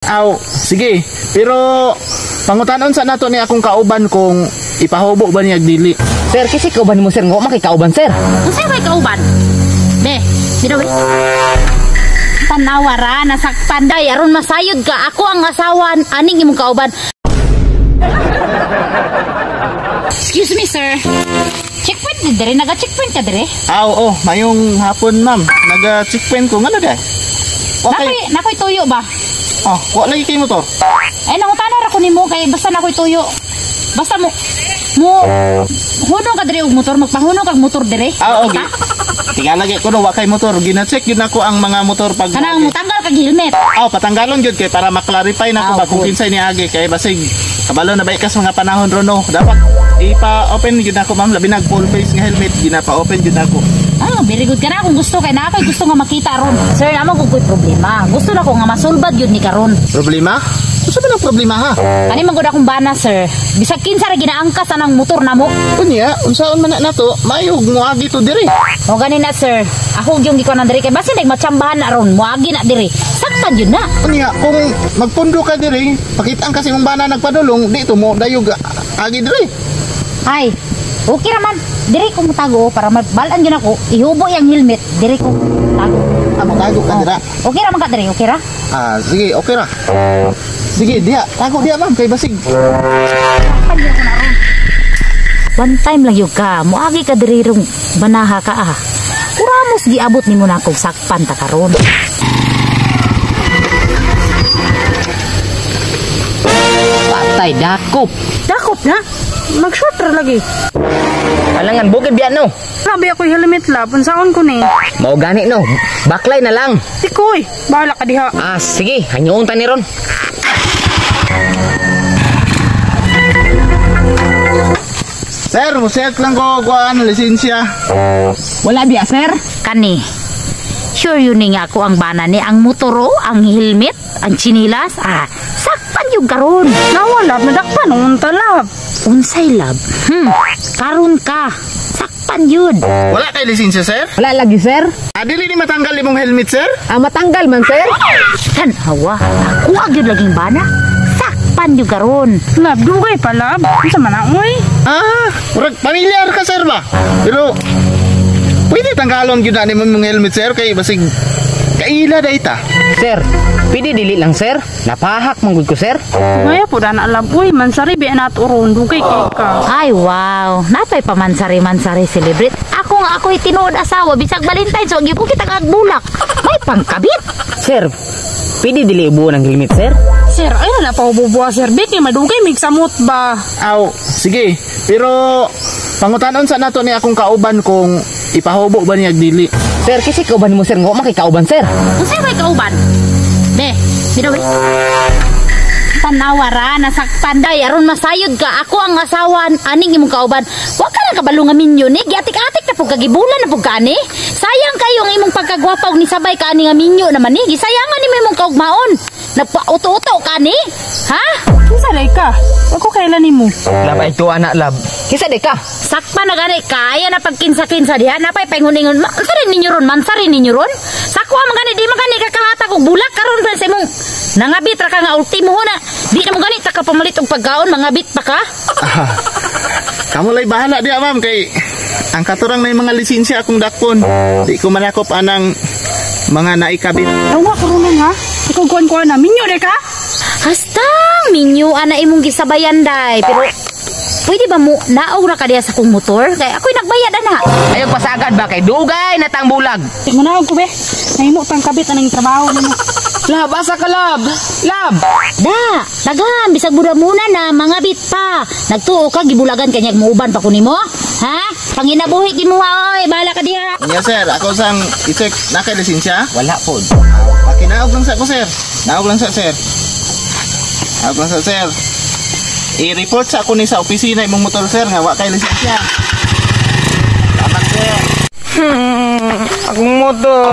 Aw, sige. Pero pangutanon sa nato ni akong kauban kung ipahubo ba niya dili. Sir, kasi kauban mo sir, ngo makikauban sir. Unsay may kauban? Be, bitaw be. Tanawa ra nasakpan day aron masayod ka. Ako ang asawa aning imong kauban. Excuse me, sir. Checkpoint ni dire, naga checkpoint ka dire? Aw, oh, mayong hapon ma'am. Naga checkpoint ko ngano day. Okay. Nakoy tuyo ba? Oh, wa lagi kay motor. Ay nangutana ra ko nimo kay basta nakoy tuyo. Basta mo mo hunong ka dire og motor, magpahunong kag motor dire. Ah, okay. Tingala lagi ko no wa kay motor. Gina-check gyud nako ang mga motor pag kanang motanggal kag helmet. Aw, patanggalon gyud kay para ma-clarify nako ba kung kinsay ni agi kay basig kabalo na ba ikas mga panahon ron no. Dapat ipa-open gyud nako ma'am, labi nag full face nga helmet gina-pa-open gyud nako. Ah, very good ka na kung gusto kay na ako'y gusto nga makita ron. Sir, amo kung ko'y problema. Gusto na ko nga masulbad yun ni karon. Problema? Unsa man ang problema ha? Kani man gud akong bana, sir. Bisag kinsa ra ginaangkas anang motor namo. Unya, unsaon man na nato, mayog moagi to dire. O gani na, sir. Ako gyung gikuan diri kay basin nagmatsambahan na ron, moagi na dire. Sakpan yun na. Unya, kung magpundo ka dire, pakita ang kasi mong bana nagpadulong, di to mo dayog agi dire. Ay, okay raman. Dire ko motago para mabalan gyud ako. Ihubo yang helmet, dire ko tago. Ah, motago ka dira. Okay ra man ka dire, okay ra? Ah, sige, okay ra. Sige, diha, tago diha ma'am kay basig. One time lang yun ka, moagi ka diri rong banaha ka ah. Uramos giabot nimo na akong sakpan ta karon. Patay, dakop. Dakop na? Mag-short ra lagi. Alangan bukid biya no. Sabi ako helmet lab, unsaon ko ni? Mao gani no. Baklay na lang. Tikoy, bahala ka diha. Ah, sige, hanyoon ta ni ron. Sir, musek lang ko kuan lisensya. Wala biya, sir. Kani. Sure yun ni nga ako ang bana ni ang motoro, ang helmet, ang chinilas. Ah, sakpan yung karon. Nawa lab, nadakpan unta lab. Unsay lab? Karon ka. Sakpan yun. Wala kay lisensya, sir? Wala lagi, sir. Ah, dili ni matanggal imong helmet, sir? Ah, matanggal man, sir. Tan-hawa, ako agad laging bana. Sakpan yung karon. Lab, dugay pa lab. Unsa man na oy? Ah, murag pamilyar ka, sir ba? Pero pwede tanggalon gyud na nimo imong helmet, sir, kay basig kaila day ta. Sir, pwede dili lang, sir. Napahak man gud ko, sir. Maya po na lab oy, mansari biya nato ron, dugay kay ka. Ay, wow. Napay pa mansari-mansari celebrate. Ako nga ako'y tinuod asawa bisag Valentine's wag gyud kita kagbulak. May pangkabit. Sir, pwede dili ubuon ang helmet, sir? Sir, ay na pa ububuha, sir. Bit kay madugay migsamot ba? Aw, sige. Pero pangutanon sa nato ni akong kauban kung ipahubo ba niya dili. Sir, kasi kauban mo sir, ngo makikauban sir. Unsay may kauban? Be, bitaw be. Tanawa ra nasakpan day aron masayod ka. Ako ang asawa aning imong kauban. Wa ka lang kabalo nga minyo ni giatik-atik na pud kagibulan na pud ka ani. Sayang kayo ang imong pagkagwapa og nisabay ka ani nga minyo naman ni. Gisayangan nimo imong kaugmaon. Nagpauto-uto ka ni? Ha? Unsa day ka? Ako kailan nimo? Lab ay tuwa na lab. Kinsa day ka? Sakpan na gani kaya na pagkinsa-kinsa diha napay paingon-ingon. Unsa rin ninyo ron? Mansari ninyo ron? Sakwa man gani di man gani kakahatag og bulak karon pa sa imong nangabit ra ka nga ultimo na. Di na mo gani ta ka pamalit og pagkaon, mangabit pa ka. Kamo lay bahala diha ma'am kay ang katurang na mga lisensya akong dakpon. Di ko manakop anang mga naikabit. Tawa karon ha. Ikaw kuan-kuan na minyo day ka? Hastang minyo ana imong gisabayan day. Pero pwede ba mo naog ra ka diha sa kong motor? Kay ako'y nagbayad ana. Ayaw pasagad ba kay dugay na tang bulag. Manaog ko be. Nahimo tang kabit anang trabaho nimo. Lab, asa ka lab? Lab. Da, daghan bisag buda muna na mangabit pa. Nagtuo ka gibulagan kanyag muuban pa ko nimo? Ha? Panginabuhi kimuha oy, bahala ka diha. Nya sir, ako sang i-check na kay lisensya? Wala po. Pakinaog lang sa ko sir. Naog lang sa sir. Naog lang sa sir. I-report sa ako ni sa opisina imong motor sir nga wa kay lisensya. Salamat sir. Akong motor.